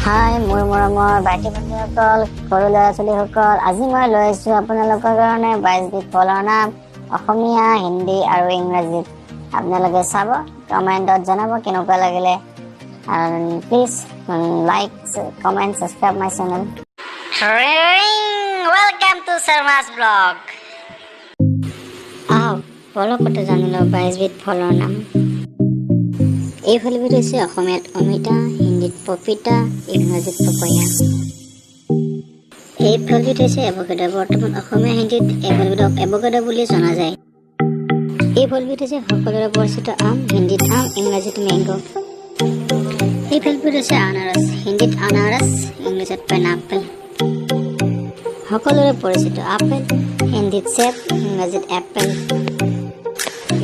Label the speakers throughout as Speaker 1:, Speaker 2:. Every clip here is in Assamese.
Speaker 1: হাই মোৰ মৰমৰ ভাইটি ভণ্টিসকল, সৰু ল'ৰা ছোৱালীসকল, আজি মই লৈ আহিছোঁ আপোনালোকৰ কাৰণে 22বিধ ফলৰ নাম অসমীয়া, হিন্দী আৰু ইংৰাজীত। আপোনালোকে চাব, কমেণ্টত জনাব কেনেকুৱা লাগিলে। Please like, comment, subscribe my channel. Welcome to Sharma's vlog. আহক, পলকতে জানি লওঁ 22বিধ ফলৰ নাম। এই ফলবিধ হৈছে অসমীয়াত অমিতা, হিন্দীত পপিতা, ইংৰাজীত পপয়া। এই ফলবিধ হৈছে এভকেডো। বৰ্তমান অসমীয়া, হিন্দীত এই ফলবিধক এভকেডো বুলি জনা যায়। এই ফলবিধ হৈছে সকলোৰে পৰিচিত আম, হিন্দীত আম, ইংৰাজীত মেংগ। এই ফলবিধ হৈছে আনাৰস, হিন্দীত আনাৰস, ইংৰাজীত পাইনাপেল। সকলোৰে পৰিচিত আপেল, হিন্দীত চেপ, ইংৰাজীত এপেল।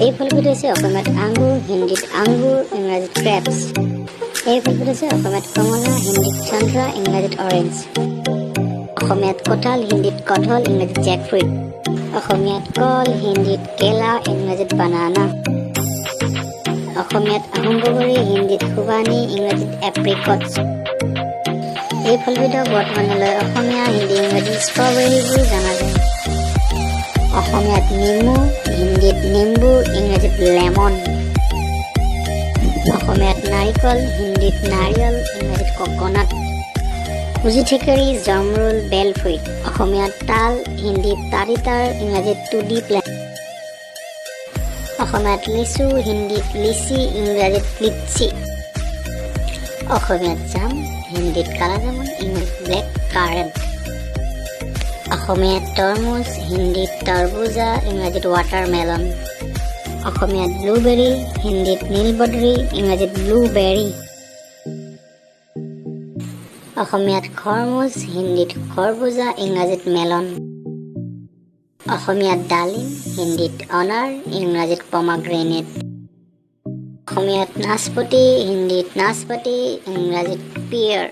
Speaker 1: এই ফলবিধ হৈছে অসমীয়াত আঙুৰ, হিন্দীত আঙ্গুৰ, ইংৰাজীত গ্ৰেপছ। এই ফলবিধ হৈছে অসমীয়াত কমলা, হিন্দীত চন্দ্ৰা, ইংৰাজীত অৰেঞ্জ। অসমীয়াত কঁঠাল, হিন্দীত কঠল, ইংৰাজীত জেকফ্ৰুইট। অসমীয়াত কল, হিন্দীত কেলা, ইংৰাজীত বানানা। অসমীয়াত আহোম বগৰী, হিন্দীত খুবানী, ইংৰাজীত এপ্ৰিকটছ। এই ফলবিধক বৰ্তমানলৈ অসমীয়া, হিন্দী, ইংৰাজীত ষ্ট্ৰবেৰী বুলি জনা যায়। অসমীয়াত নেমু, হিন্দীত নিম্বু, ইংৰাজীত লেমন। অসমীয়াত নাৰিকল, হিন্দীত নাৰিয়ল, ইংৰাজীত ককনাট। কুজি থেকেৰী, জমৰুল, বেল ফ্ৰুইট। অসমীয়াত তাল, হিন্দীত তাৰিতাৰ, ইংৰাজীত টুডি প্লেণ্ট। অসমীয়াত লিচু, হিন্দীত লিচি, ইংৰাজীত লিচি। অসমীয়াত জাম, হিন্দীত কালাজামুন, ইংৰাজীত ব্লেক কাৰেণ্ট। অসমীয়াত তৰমুজ, হিন্দীত তৰবুজা, ইংৰাজীত ৱাটাৰমেলন। অসমীয়াত ব্লুবেৰী, হিন্দীত নীলবদ্ৰী, ইংৰাজীত ব্লুবেৰী। অসমীয়াত খৰমুজ, হিন্দীত খৰবুজা, ইংৰাজীত মেলন। অসমীয়াত ডালিম, হিন্দীত অনাৰ, ইংৰাজীত পমাগ্ৰেনেট। অসমীয়াত নাচপতি, হিন্দীত নাচপাতি, ইংৰাজীত পিয়াৰ।